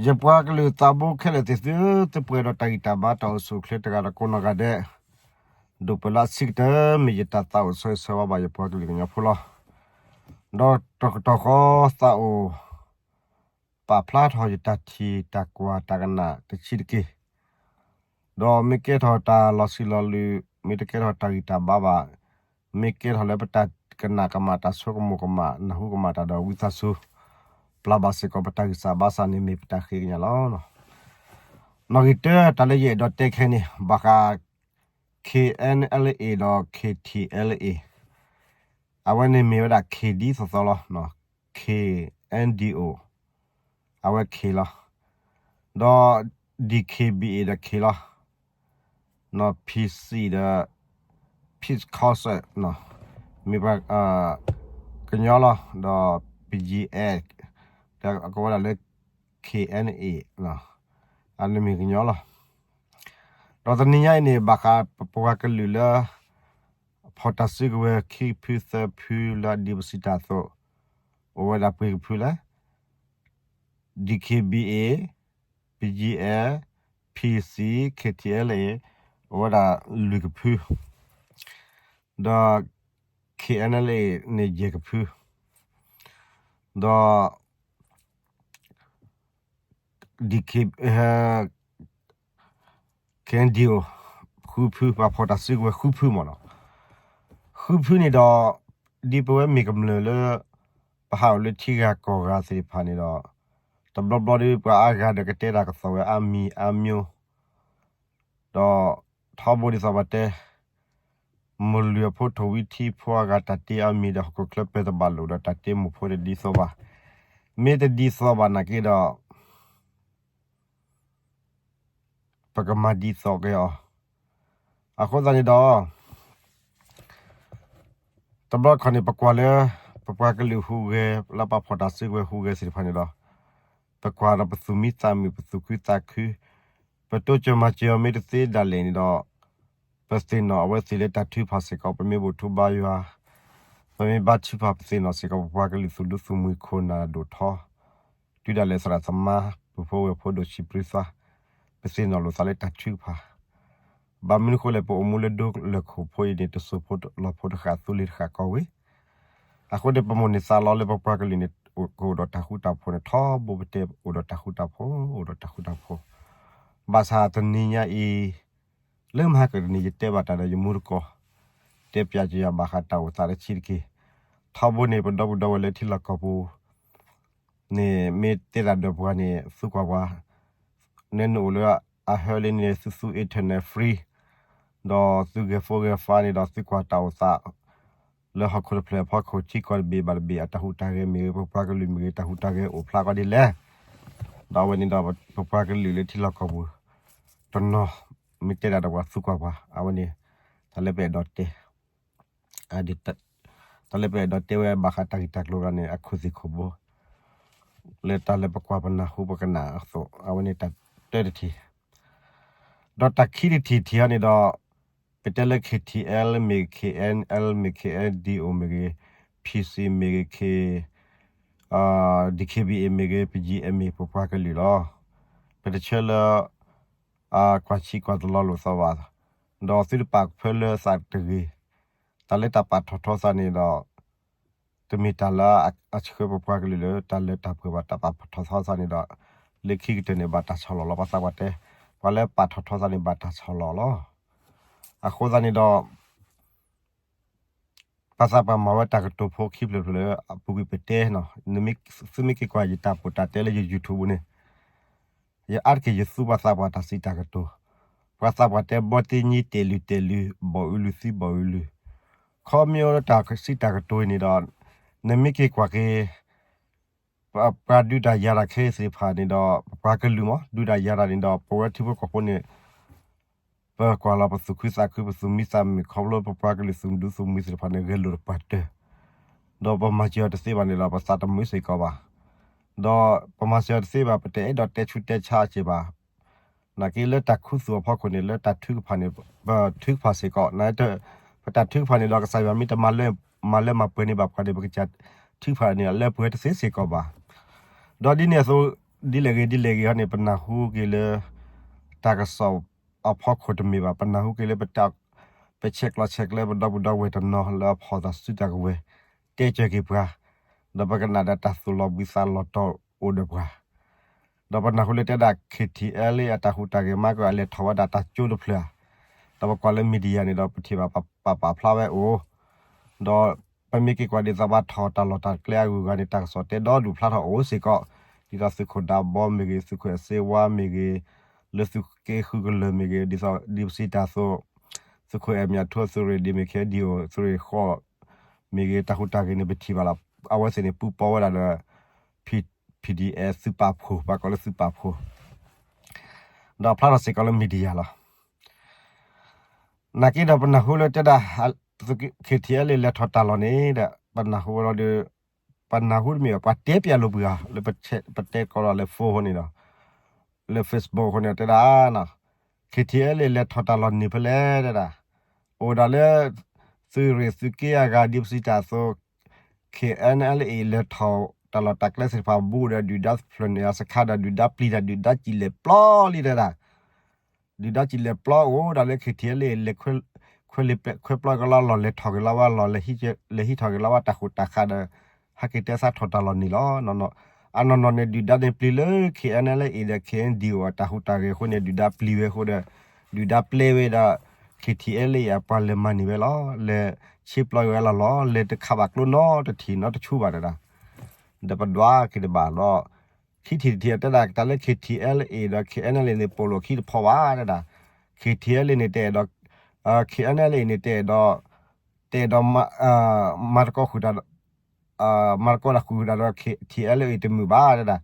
ယပှၤကလုာ်သးဘိခဲလၢာ်သ့ၣ်သု, သုပှဲၤဒီးတၢ်ဂံၢ်တၢ်ဘါတၢ်အိၣ်ဆူၣ်အိၣ်ချ့တဂၤဒီးကိးနီၢ်ဂၤဒဲး, ဒိၣ်ပၢလၢအဆံးကတၢၢ် မ့ၢ်ယတၢ်သးအိၣ်ဆၢဂ့ၤဆၢဝါဘၣ်ယပှၤကလုာ်ကညီဖိလီၤ. ဒီးတကတီၢ်ဃီသးအိၣ် ပာ်ဖျါထီၣ်ယတၢ်ထံၣ်တၢ်ကွၢ်တၢ်ကနၣ်တဆံးတက့ၢ်. ဒီးမ့ၢ်ကဲထီၣ်တၢ်လီၤဆံးလီၤလုၢ်, မ့ၢ်တကဲထီၣ်တၢ်ဂံၢ်တၢ်ဘါဘၣ်, မ့ၢ်ကဲထီၣ်လၢပတၢ်ကနၣ်ကမၣ် တၢ်ဆိကမိၣ်ကမၣ် နၢ်ဟူကမၣ်တၢ်ဒီးဝံသးစူၤ ပျၢ်ဘၣ်စ့ၢ်ကီးပတၢ်ဂံၢ်စၢ်ဘါစၢ်န့ၣ် မ့ၢ်ပတၢ်ဃ့ကညးလီၤ. နီၣ်ဂံၢ်တၢ တၢ်လၢယအဲၣ်ဒိးတဲခဲန့ၣ် ဘၣ်ဃး K N L A ဒီး K T L A အဝဲန့ၣ်မ့ၢ်ဝဲဒၣ် K ဒ်သိးသိးလီၤ. K N D O အဝဲ K လီၤ. ဒီး D K B A ဒီး K လီၤ. P C ဒီး Peace Council မ့ၢ်ပှၤကညီလီၤ. ဒီး P G F ဒီးအကဝဲဒၣ်လၢ K N A အန့ၣ်မ့ၢ်ကညီလီၤ. ဒီးတနံၤညါအံၤန့ၣ် ဘၣ်ဃးပပှၤကလုာ်လၢ ဖီၣ်တၢ်စုကဝဲၤခံကဖုသၢဖုလၢဒ်ပစံးတၢ်အသိး အိၣ်ဝဲဒၣ်ပှဲၤကဖုလဲၣ်. D K B A, P G F, K T L A အိၣ်ဝဲဒၣ်လွံၢ်ကဖု, ဒီး K N L A န့ၣ်ယဲၢ်ကဖု, ဒီး D K, K N D O ဃုဖု, ပှၤဖီၣ်တၢ်စုကဝဲၤဃုဖုမ့ၢ်နီၤ. ဃုဖုန့ၣ်ဒီး ဒ်ပဝဲမ့ၢ်ကမျၢၢ်လၢ ပဟးအိၣ်လၢထံဂၤကီၢ်ဂၤသ့ၣ်တဖၣ်န့ၣ်ဒီး တဘျီဘျီဒီးပှၤအါဂၤဒီးကတဲတၢ်ကသီၣ်ဝဲအါမံၤအါမျိၤ ဒီးထီဘိဒ်သိးပတဲ မိၢ်လုၢ်အဖိထိၣ်ဝံထံဖိအဂၤတၢ်တ့အါမံၤဒီး ဟီၣ်ခိၣ်ချၢပၢၤတဘၣ်လိာ်ဒီးတၢ်တ့မိၢ်ဖိတဒ်သိးဘၣ်. မ့ၢ်တဒ်သိးဘၣ်နာ်က့ဒီး ပကမၤဒ်သိးက့ၤအီၤ. အဃိသတးန့ၣ်ဒီး တဘျီခီန့ၣ် ပကွၢ်လၢ ပပှၤကလုာ်ဟူးဂဲၤ လၢပှၤဖီၣ်တၢ်စုကဝဲၤဟူးဂဲၤသ့ၣ်တဖၣ်န့ၣ်ဒီး ပကွၢ်ဒီးပသူၣ်မံသးမုာ် ပသူၣ်ခုသးခု ပတိစၢၤမၤစၢၤအီၤမ့ၢ်တသ့ဒၣ်လဲာ်န့ၣ်ဒီး ပသ့ၣ်နီၣ်အဝဲသ့ၣ်လၢတၢ်ထုကဖၣ်စ့ၢ်ကီး ပမ့ၢ်ဘူၣ်ထူဘါယွၤ ပမ့ၢ်ဘါထုကဖၣ် ပသ့ၣ်နီၣ်စ့ၢ်ကီး ပပှၤကလုာ်သူၣ်ဒူသူၣ်မှံၤခိၣ်နၢ်ဒိၣ်ထီ တုၤဒၣ်လဲာ်သရၣ်သမါ ပုၢ်ဖိဝဲၢ်ဖိဒိၣ်ဆံးပြံသါ ပသ့ၣ်နီၣ်လိာ်သးလၢတၢ်ထုကဖၣ် ဘၣ်မနုၤအဃိလဲၣ် ပအိၣ်မူလၢဒိလၢခိၣ်ဖိအံၤန့ၣ် တစိၢ်ဖိလီၤဖိတဃၣ် သူလ့ၤတဃၣ်ကီၢ်ဝ့ၢ် အဃိန့ၣ် ပမိၣ်န့ၢ်သးလီလၢပပှၤကလုာ်န့ၣ် ကအိၣ်ဒီးတၢ်ဃူတၢ်ဖိးန့ၣ် ထီဘိပတဲအိၣ်ဒီးတၢ်ဃူတၢ်ဖိး အိၣ်ဒီးတၢ်ဃူတၢ်ဖိး ဘၣ်ဆၣ်တနံၤညါအံၤ လၢမဟါကတနံၤ ယတဲဘၣ်တၢ်ဒီးယမူတကိး တဲပၠးကယၤဘၣ်ဃးတၢ်အိၣ်သးတဆံးတက့ၢ်. ထီဘိန့ၣ် ပဒီပုၢ်ဒီဝဲၢ်လၢထံလီၢ်ကီၢ်ပူၤ န့ၣ် မ့ၢ်တဲတၢ်ဒီးပှၤန့ၣ် သုကွၢ်ပှၤ နဲနအိၣ်လၢအဟၢလံန့ၣ် သုသူ internet free ဒီးသုဂဲၤ phone ဂဲၤ file န့ၣ်ဒီး သုကွၢ်တၢ်အိၣ်သး လၢဟီၣ်ခိၣ်တဖျၢၣ်အဖီခိၣ် ထံကီၢ်တဘ့ၣ်ဘၣ်တဘ့ၣ် အတၢ်ဟူးတၢ်ဂဲၤမ့ၢ်ဂ့ၤ ပပှၤကလုာ်မ့ၢ်ဂ့ၤ တၢ်ဟူးတၢ်ဂဲၤအိၣ်ဖျါကီးဒ်လဲၣ်. ဒီးအဝဲန့ၣ်ဒီး ပပှၤကလုာ်လၢထံလီၢ်ကီၢ်ပူၤ တနီၤ မ့ၢ်တဲဒၣ်ဒီးပှၤသုကွၢ်ပှၤ အဝဲန့ၣ် တၢ်လၢပအဲၣ်ဒိးတဲ တၢ်လၢပအဲၣ်ဒိးတဲဝဲဘၣ်ဃးတၢ်ဂ့ၢ်တၢ်ကျိၤဂၤန့ၣ် အခိၣ်သ့ၣ်ခိၣ်ဘိ လၢတၢ်လၢပကွၢ်ပနၢ်ဟူပကနၣ်အသိး အဝဲန့ၣ်တၢ်တၢတထံၣ် ဒီးတၢ်ခံတထံၣ်ထံၣ်အံၤန့ၣ်ဒီး ပတဲလၢ K T L မ့ၢ်ဂ့ၤ K N L မ့ၢ် K N D O မ့ၢ်ဂ့ၤ P C မ့ၢ်ဂ့ၤ K D K B A မ့ၢ်ဂ့ၤ P G M မ့ၢ် ပပှၤကလုာ်လီၤ. ပတဆၢလၢ ကွၢ်ဆံးကွၢ်တလီလိာ်သးဘၣ်, ဒီးသုတပာ်ဖၢလၢသးတဂ့ၤ. တၢ်လၢတၢ်ပာ်ထီၣ်ထီသးန့ၣ်ဒီး တမ့ၢ်တၢ်လၢအဆှၢပပှၤကလုာ်လၢတၢ်လၢတၢ်ပှဲၤဘၣ်. တၢ်ပာ်ထီၣ်ထီသးန့ၣ်ဒီး လၢခံကတၢၢ်န့ၣ် ဘၣ်တၢ်ဆီၣ်လီၤလီၤ. ပှၤသးပှၢ်တဲ ပှၤလၢပာ်ထီၣ်ထီသးန့ၣ် ဘၣ်တၢ်ဆီၣ်လီၤလီၤ. အဃိသတးန့ၣ်ဒီး ပှၤသးပှၢ်မၤဝဲတၢ်ကတိၤဖိခံဖျၢၣ်ဖျၢၣ်လၢအပူၤကွံာ်ပတဲနီၤ, သုမ့ၢ်က့ၤကွၢ်ယတၢ်ပိာ်တၢ်တဲလၢယ YouTube န့ၣ်, ယအါတက့ၢ်ယသူပှၤသးပှၢ်တၢ်စံးတၢ်ကတိၤ, ပှၤသးပှၢ်တဲဘီတ့ညံတဲာ်လုၢ်တဲာ်လုၢ် ဘီၣ်အုးလုၢ်သံဘီၣ်အုးလုၢ်, ခီမ့ၢ်အိၣ်လၢတၢ်စံးတၢ်ကတိၤအံၤန့ၣ်ဒီး, နမ့ၢ်က့ၤကွၢ်က့ၤ ပှၤဒုးတၢ်ယၤတၢ်ခဲအံၤသ့ၣ်တဖၣ်န့ၣ်ဒီး ပပှၤကလုာ်မ့ၢ်ဒုးတၢ်ယၤတၢ်န့ၣ်ဒီး ပဝဲထံဖိကီၢ်ဖိန့ၣ် ပကွၢ်လီၤပသူၣ်ခုသးခု ပသူၣ်မံသးမုာ် ခီဖျိပပှၤကလုာ်သူၣ်ဒူသူၣ်မှံသ့ၣ်တဖၣ်န့ၣ် ဂဲၤလိာ်တပှၢ်တၢၢ်, ဒီးပမၤစၢၤအီၤတသ့ဘၣ်န့ၣ်ဒီး ပသးတမုာ်စ့ၢ်ကီးဘၣ်, ဒီးပမၤစၢၤအီၤတသ့ဘၣ် ပတအဲၣ်ဒိးတဲဆူးတဲဆါအစ့ၢ်ဘၣ်. နာ်က့လၢတၢ်ခူသူၣ်အဖီခိၣ်န့ၣ် လၢတၢ်ထုကဖၣ်န့ၣ် ပထုကဖၣ်စ့ၢ်ကီး, ပတၢ်ထုကဖၣ်န့ၣ်ဒီး ကစၢ်ယွၤမ့ၢ်တမၤလၢ မၤလၢမၤပှဲၤန့ၢ်ဘၣ်ပှၤန့ၣ် ပကစၢ်ထုကဖၣ်န့ၣ် အလၢပှဲၤတသ့စ့ၢ်ကီးဘၣ်. ဒီးဒ်န့ၣ်အသိး ဒ်လဲၣ်ဂ့ၤဒ်လဲၣ်ဂ့ၤဟီန့ၣ် ပနၢ်ဟူက့ၤလၢ တၢ်ကစီၣ်အဖီခိၣ်တမ့ၢ်ဘၣ်, ပနၢ်ဟူက့ၤလၢပတၢ် ပဆဲးကျိးဆဲးကျၢ ပဒီပုၢ်ဒီဝဲၢ်တနီၤလၢအဖီၣ်သးစုတၢ်ကဝဲၤ တဲကၢၤက့ၤပှၤ, ဒီးပကနၣ်ဒီးတၢ်သူၣ်လီၤဘှံးသးလီၤတီၤအိၣ်ဒီးပှၤ ဒီးပနၢ်ဟူလၢတဲဒၣ် ခ့ၣ်ထံၣ်အဲလ့ၣ် အတၢ်ဟူးတၢ်ဂဲၤမးကီး အလဲၤထီၣ်ဝဲဒၣ်တၢ်ကၠိတဖျၢၣ်ဧါ, ဒီးပကွၢ်လၢ media န့ၣ်ဒီး ပထံၣ်ဘၣ်ပာ်ပာ်ဖျါဝဲအိၣ်, ဒီးပမ့ၢ်က့ၤကွၢ်ဒ်သိးပှၤထီၣ်တၢ်လီၢ်တၢ်ကျဲအဂုၤအဂၤန့ၣ် တၢ်ကစီၣ်တဲဒီဒူၣ်ဖျါထီၣ်အိၣ်စ့ၢ်ကီး, ဒ်သိးသုးခိၣ်ဒးဘီမ့ၢ်ဂ့ၤ, သုးခိၣ်အဲၣ်စ့ဝါမ့ၢ်ဂ့ၤ, လၢသုးက့ဃုကလၢာ်မ့ၢ်ဂ့ၤ, ဒ်သိးဒ်ပစံးတၢ်အသိး, သုးခိၣ်အဲၣ်မၠးထူ သုးရ့ၣ်ဒ့မ့ၢ်ခဲဒံအိၣ် သုးရ့ၣ်ဃီ မ့ၢ်ဂ့ၤ တၢ်ဟူးတၢ်ဂဲၤန့ၣ် ပထံၣ်ဘၣ်လီၤ. အဝဲသ့ၣ်န့ၣ် ပူပီဝဲဒၣ်ဒီး P- PDF သုးပာ်ဖှိၣ် ပှၤကိးလၢသုးပာ်ဖှိၣ်, ဒီးဖျါထီၣ်စ့ၢ်ကီးလၢ media လီၤ. နာ်က့ဒီးပနၢ်ဟူလၢတဲဒၣ် ခ့ၣ်ထံၣ်အဲလ့ၣ် လဲၤထီၣ်တၢ်လီၢ်န့ၣ်ဒီး ပနၢ်ဟူဝဲလီၤဒီး ပနၢ်ဟူတမ့ၢ်ဘၣ် ပှၤတဲပျးလိာ်ပှၤဧါ လၢပတဲကီးဒီးလၢ phone ဃိန့ၣ်ဒီး လၢ Facebook ဃိန့ၣ်တဲဒၣ် ခ့ၣ်ထံၣ်အဲလ့ၣ် လဲၤထီၣ်တၢ်လီၢ်န့ၣ်ဖဲလဲၣ်တဲဒၣ်, အိၣ်ဒၣ်လၢ သုးရ့ၣ်သုးက့အဂၤ ဒ်ပစံးတၢ်အသိး KNLA လဲၤထီၣ်တၢ်လီၢ်တၢ်ကျဲသ့ၣ်တဖၣ် ဘူးဒီးဒုၣ်ဒါဖျၢၣ်န့ၣ် အစခါဒီး ဒုၣ်ဒါပျံၤတၢ် ဒုၣ်ဒါစံၣ်လဲၤပျီလံတဲဒၣ်, ဒုၣ်ဒါစံၣ်လဲၤပျီအိၣ်ဒၣ်လၢ ခ့ၣ်ထံၣ်အဲလ့ၣ် လဲၤခွဲလ့ၤခွဲပျီကလီလီၢ် လဲၤထီၣ်က့ၤလီၤဝဲလီၢ် လဲၤဟံးထီၣ်က့ၤလီၤဝဲတၢ်ဃိၣ်တၢ်ဃးဒီး ဟဲက့ၤတဲသးထီၣ်တၢ်လီၢ်န့ၣ်လီၤ. အနီၢ်နီၢ်န့ၣ် ဒုၣ်ဒါန့ၣ်ပျံၤလၢ KNLA ဒီး KNDO အတၢ်ဟူးတၢ်ဂဲၤအဃိန့ၣ် ဒုၣ်ဒါပျံၤဝဲအဃိဒီး ဒုၣ်ဒါပျဲဝဲဒီး ခ့ၣ်ထံၣ်အဲလ့ၣ်အပှၤလဲၤမၤန့ၢ်ဝဲလီၤ. လဲၤဆ့ပျီဝဲလီၢ်လီၢ် လဲၤတခးဘၣ်ကျိနီတထံၣ်နီတဆူဘၣ်တဲဒၣ်, ဒီးပဒွးက့ၤတဘၣ်ဒီး ခံထံၣ်တထံၣ်တဲဒၣ် တၢ်လၢ ခ့ၣ်ထံၣ်အဲလ့ၣ်ဒီး KNLA န့ၣ် ပိာ်လိာ်ခံတဖီဘၣ်တဲဒၣ်, ခ့ၣ်ထံၣ်အဲလ့ၣ်န့ၣ် တအဲၣ်ဒိး KNLA န့ၣ် တအဲၣ်ဒိး တအဲၣ်ဒိး မၤတကီဃုာ်တၢ် မၤတကီတၢ်ဃုာ်တၢ်ဒီး ထံၣ်အဲလ့ၣ်အံၤတမုာ်ဘၣ်တဲဒၣ်,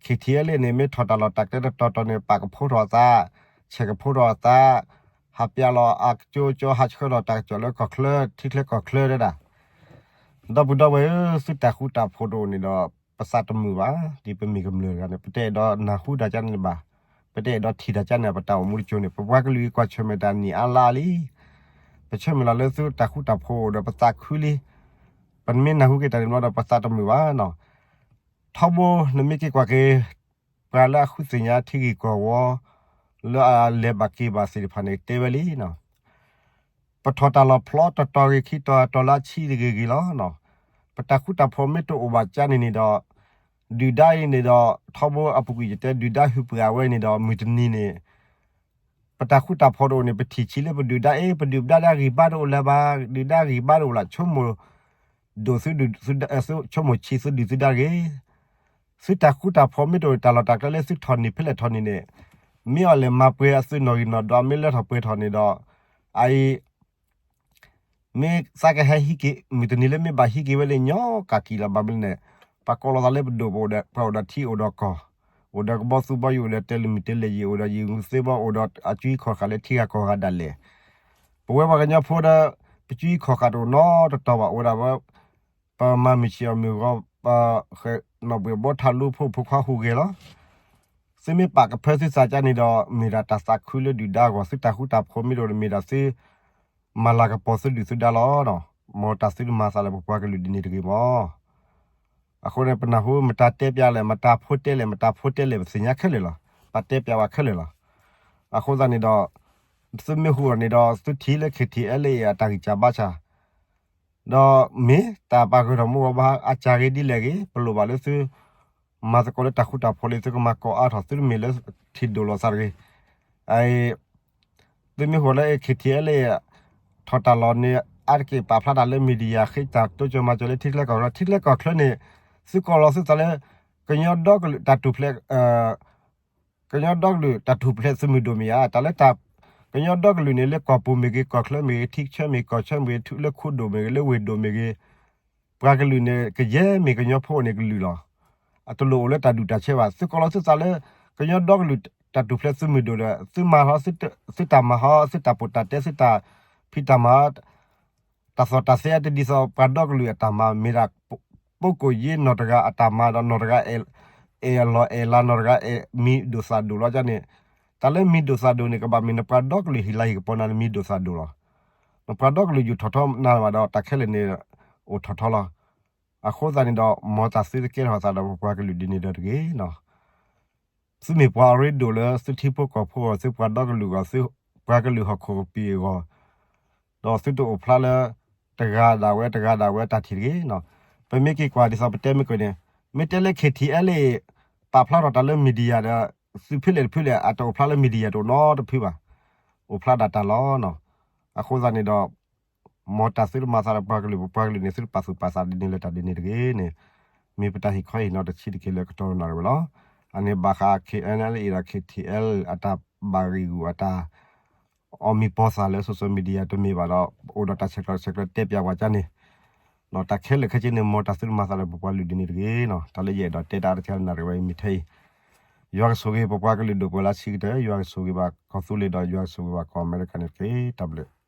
ခ့ၣ်ထံၣ်အဲလ့ၣ်န့ၣ် မ့ၢ်ထီၣ်တၢ်လီၢ်တၢ်ကျဲတတီၤတီၤန့ၣ် ပာ်ကဖိထီၣ်အသး, ဆဲးကဖိထီၣ်အသး, ဟးပျးလီၤအကၠိကၠိ ဟးဆှၢထီၣ်တၢ်ကစီၣ်လၢကီၢ်ချၢ ထံချၢကီၢ်ချၢတဲဒၣ်, ဒီပုၢ်ဒီဝဲၢ်ဧၢ, သုတၢ်ဃူတၢ်ဖိးတအိၣ်န့ၣ်ဒီး ပသးတမုာ်ဘၣ်, ဒ်ပမ့ၢ်ကမျၢၢ်တဂၤန့ၣ် ပတအဲၣ်ဒိးနၢ်ဟူတၢ်ကန့ၣ်ဘၣ်, ပတအဲၣ်ဒိးထံၣ်တၢ်ကန့ၣ် ပတၢ်အိၣ်မူတကၠိန့ၣ် ပပှၤကလုာ်အံၤကွၢ်ဆၢၣ်မဲာ်တၢ်နံၣ်အါလါလံ, ပဆၢၣ်မဲာ်လီၤလၢသုတၢ်ဃူတၢ်ဖိးအိၣ်ဒီးပသးခုလံ, ပမ့ၢ်နၢ်ဟူက့ၤတၢ်န့ၣ်ဘျီဒီး ပသးတမုာ်ဘၣ်နီၤ, ထီဘိနမ့ၢ်က့ၤကွၢ်က့ၤ ပှၤလၢအဃုသ့ၣ်ညါထံဂ့ၢ်ကီၢ်ဝီ လၢအလဲၤဘၣ်က့ၤဘၣ်သ့ၣ်တဖၣ်န့ၣ် တဲဝဲလံနီၤ, ပထီၣ်တၢ်လီၢ်ဖျီတတီၤဂ့ၤ ခံတီၤတတီၤလၢအဆံတဂ့ၤဂ့ၤလီၤနီၤ, ပတၢ်ဃူတၢ်ဖိးမ့ၢ်တအိၣ်ဘၣ်ကန့ၣ်န့ၣ်ဒီး ဒုၣ်ဒါအံၤန့ၣ်ဒီး ထီဘိအပူၤကွံာ်ယတဲ ဒုၣ်ဒါဟုၣ်ပှၤဝဲန့ၣ်ဒီး မုၢ်တနံၤန့ၣ် ပတၢ်ဃူတၢ်ဖိးတအိၣ်န့ၣ် ပထံၣ်ဆံးလၢပဒုၣ်ဒါအ့ၣ် ပဒုၣ်ပဒါဒၣ်ဂံၢ်ဘါတအိၣ်လၢၤဘၣ်, ဒုၣ်ဒါဂံၢ်ဘါတအိၣ်လၢ ဆိကမိၣ်ဒိၣ်သုဒုၣ်သုဒါ, ဆိကမိၣ်ဆံးသုဒုၣ်သုဒါတဂ့ၤ, သုတၢ်ဃူတၢ်ဖိးမ့ၢ်တအိၣ် တၢ်လီၢ်တၢ်ကျဲလၢသုထီၣ်န့ၢ်ဖဲလဲၣ်ထီၣ်န့ၢ်န့ၣ်, မ့ၢ်အီၣ်လဲၣ်မၤပှဲၤအသုနီၣ်ဂံၢ်နီၣ်ဒွး မ့ၢ်လၢထီၣ်ပှဲၤထီၣ်န့ၣ်ဒီး အအံၤ မ့ၢ်သးကဟဲဟံးက့ၤ မုၢ်တနံၤလၢမ့ၢ်ဘၣ်ဟံးက့ၤဝဲလၢညီကၢ်ကံၢ်လီၤ ဘၣ်မနုၤလဲၣ်န့ၣ်, ပှၤကိးလီၤသးလၢပဒိၣ်ပအိၣ်ဒီး ပှၤအိၣ်ဒီးထံအိၣ်ဒီးကီၢ်, အိၣ်ဒီးကဘီသူဘီယူၤ အိၣ်ဒီးတဲလၢမုၢ်တဲလဲၤယံၤ အိၣ်ဒီးယံၤမုၢ်သ့ဘီ အိၣ်ဒီးအစုခီၣ်ဃာ်လၢထံဂၤကီၢ်ဂၤဒၣ်လဲာ်, ပဝဲပှၤကညီဖိဒီး ပစုခီၣ်ဃာ်တအိၣ်နီတတီၤဘၣ် အိၣ်ဒၣ်ဝဲ ပမၤမုၢ်ဆ့ၣ်အီၣ်မုၢ်ဂီၤ ပနီၢ်ဘှံးဘီထးလူဖိဖိခွါဟူးဂဲၤလီၤ. သုမ့ၢ်ပာ်ကဖၢသုသးကန့ၣ်ဒီး မ့ၢ်ဒၣ်တၢ်သးခုလၢဒုၣ်ဒါအဂီၢ် သုတၢ်ဃူတၢ်ဖိးမ့ၢ်တအိၣ်ဒီး မ့ၢ်ဒၣ်သု မၤလၤကပီၤသုဒုၣ်သုဒါလီၤ. မ်တၢ်သုတမၤသးလၢပပှၤကလုာ်ဒ်န့ၣ်တဂ့ၤမီၢ်. အဃိန့ၣ် ပနၢ်ဟူမတၤတဲပျးလဲၣ် မတၤဖိတဲလဲၣ် မတၤဖိတဲလဲၣ် ပသ့ၣ်ညါခဲလၢာ်လီၤ. ပှၤတဲပျးဝဲခဲလၢာ်လီၤ. အဃိသတးန့ၣ်ဒီး သုမ့ၢ်ဟူးအီၤန့ၣ်ဒီး သုထံၣ်လၢ ခ့ၣ်ထံၣ်အဲလ့ၣ် အတၢ်ဂံၢ်စၢ်ဘါစၢ် ဒီးမ့ၢ်တၢ်ပာ်ဂၢၢ်ထီၣ်မူအီၤဘၣ် အစၢ်ဂ့ၤဒ်လဲၣ်ဂ့ၤ ပလိၣ်ဘၣ်လၢသု မၤသကိးလၢတၢ်ဃူတၢ်ဖိးလၢသုကမၤကိးအါထီၣ် သုတမ့ၢ်လၢထံၣ်ဒိၣ်လိာ်သးတဂ့ၤ. သုမ့ၢ်ဃီၤလၢ ခ့ၣ်ထံၣ်အဲလ့ၣ် ထီၣ်တၢ်လီၢ်န့ၣ် အါတက့ၢ်ပာ်ဖျါတၢ်လၢ media ဃ့တၢ်တိစၢၤမၤစၢၤလၢထံချၢကီၢ်ချၢ ထံချၢကီၢ်ချၢန့ၣ် သုကိးလီၤသုသးလၢ ကညီဒီကလုာ်တၢ်ထူၣ်ဖျဲး ကညီဒီကလုာ်တၢ်ထူၣ်ဖျဲးသုးမုၢ်ဒိၣ်မ့ၢ်ဧါ တၢ်လၢ ကညီဒီကလုာ်န့ၣ် လၢကီၢ်ပူၤမ့ၢ်ဂ့ၤ ကီၢ်ချၢမ့ၢ်ဂ့ၤ ထံဆၢမ့ၢ်ဂ့ၤ ကီၢ်ဆၢမ့ၢ်ဂ့ၤ လၢခိၣ်ဒိၣ်မ့ၢ်ဂ့ၤ လၢဝ့ၢ်ဒိၣ်မ့ၢ်ဂ့ၤ ပှၤကလုာ်န့ၣ် ကယဲၢ်မ့ၢ်ကညီဖိန့ၣ်ကလုာ်လီၤ. အတလိၣ်အိၣ်လၢတၢ်ဒူၣ်တၢ်ဆၢဘၣ်. သုကိးလီၤသုသးလၢ ကညီဒီကလုာ်တၢ်ထူၣ်ဖျဲးသုးမုၢ်ဒိၣ်ဒီး သုမၤဟီ သုတၢ်မၤဟီ သုတၢ်ပိာ်တၢ်တဲ သုတၢ်ဖံးတၢ်မၤ တၢ်သီၣ်တၢ်သဲအတဒ်သိးပှၤဒီကလုာ်အတၢ်မၤ မ့ၢ်ဒၣ် ပိကိၣ်ယ့နီၢ်တဂၤအတၢ်မၤဒီး နီၢ်တဂၤအဲၣ်လီၤအဲၣ်လၤ နီၢ်တဂၤအဲၣ်မံၤဒိၣ်သၣ်ဒိၣ်လီၤန့ၣ်, တၢ်လၢမံၤဒိၣ်သၣ်ဒိၣ်န့ၣ် ကဘၣ်မ့ၢ်နပှၤဒီကလုာ်ဟံၣ်လၤဟံၣ်ကပီၤနၤန့ၣ် မံၤဒိၣ်သၣ်ဒိၣ်လီၤ. နပှၤဒီကလုာ်ယူၢ်ထီၣ်ထီနၤဘၣ်ဒီး တၢ်ခဲလၢာ်န့ၣ် အိၣ်ထီၣ်ထီလီၤ. အဃိသတးန့ၣ်ဒီး မ်တၢ်သုတကဲထီၣ်သးဒီးပပှၤကလုာ်ဒ်န့ၣ်ဒီးတဂ့ၤနီၤ. သုမ့ၢ်ပှၤအရ့ဒိၣ်လၢသုထံဖိကီၢ်ဖိအဂီၢ် သုပှၤဒီကလုာ်အဂီၢ် သုပှၤကလုာ်ဟီၣ်ခိၣ်ကပံာ်အဂီၢ် ဒီးသုတအိၣ်ဖျါလၢ တဂၤဒၣ်ဝဲ တဂၤဒၣ်ဝဲတၢ်ထံၣ်တဂ့ၤ. ပမ့ၢ်က့ၤကွၢ်ဒ်သိးပတဲမ့ၢ်ကွံာ်န့ၣ် မ့ၢ်တဲလၢ ခ့ထံအဲလ် ပာ်ဖျါထီၣ်တၢ်လၢ media ဒီး သုဖဲလဲၣ်တဖုလဲၣ် အတအိၣ်ဖျါလၢ media တအိၣ်နီတဖုဘၣ်. အိၣ်ဖျါဒၣ်တၢ်လီၤ. အဃိသတးန့ၣ်ဒီး မ်တၢ်သုတမၤသးဒီးပှၤကလုာ် ပပှၤကလုာ်န့ၣ် သုတပာ်သူၣ်ပာ်သးဒ်န့ၣ်လၢတၢ်ဒ်န့ၣ်တဂ့ၤန့ၣ် မ့ၢ်ပတၢ်ဟ့ၣ်ခီဟ့ၣ်နီၤတဆံးတက့ၢ်လၢကတီၢ်နၣ်ရံၣ်ဝဲလီၤ. အန့ၣ်ဘၣ်ဃး ခ့ၣ်အဲလ်အ့ဒီး ခ့ထံအဲလ် အတၢ်ဘၣ်ဂံာ်ဂူာ်အတၢ် အီၣ်မံၤပီၢ်သးလၢ social media တမ့ၢ်ဘၣ်ဒီး အိၣ်ဒီးတၢ်ဆဲးကျိးဆဲးကျိးတဲပၠးပှၤကန့ၣ် ဒီးတၢ်ခဲလၢာ်ခဲဆ့န့ၣ် မ်တၢ်သုတမၤသးဒီးပပှၤကလုာ်ဒ်န့ၣ်တဂ့ၤန့ၣ် တၢ်လၢယအဲၣ်ဒိးတဲတၢ်အါတက့ၢ်လၢနၣ်ရံၣ်ဝဲအံၤမ့ၢ်ထဲအံၤ ယွၤကဆိၣ်ဂ့ၤပပှၤကလုာ်ဒိၣ်ပှၤလၢဆံးကတၢၢ် ယွၤကဆိၣ်ဂ့ၤဘၣ်ကီၢ်သူလ့ၤဒီး ယွၤကဆိၣ်ဂ့ၤဘၣ်ကီၢ်အမဲရကၤန့ၣ်တက့ၢ်. တၢ်ဘျုး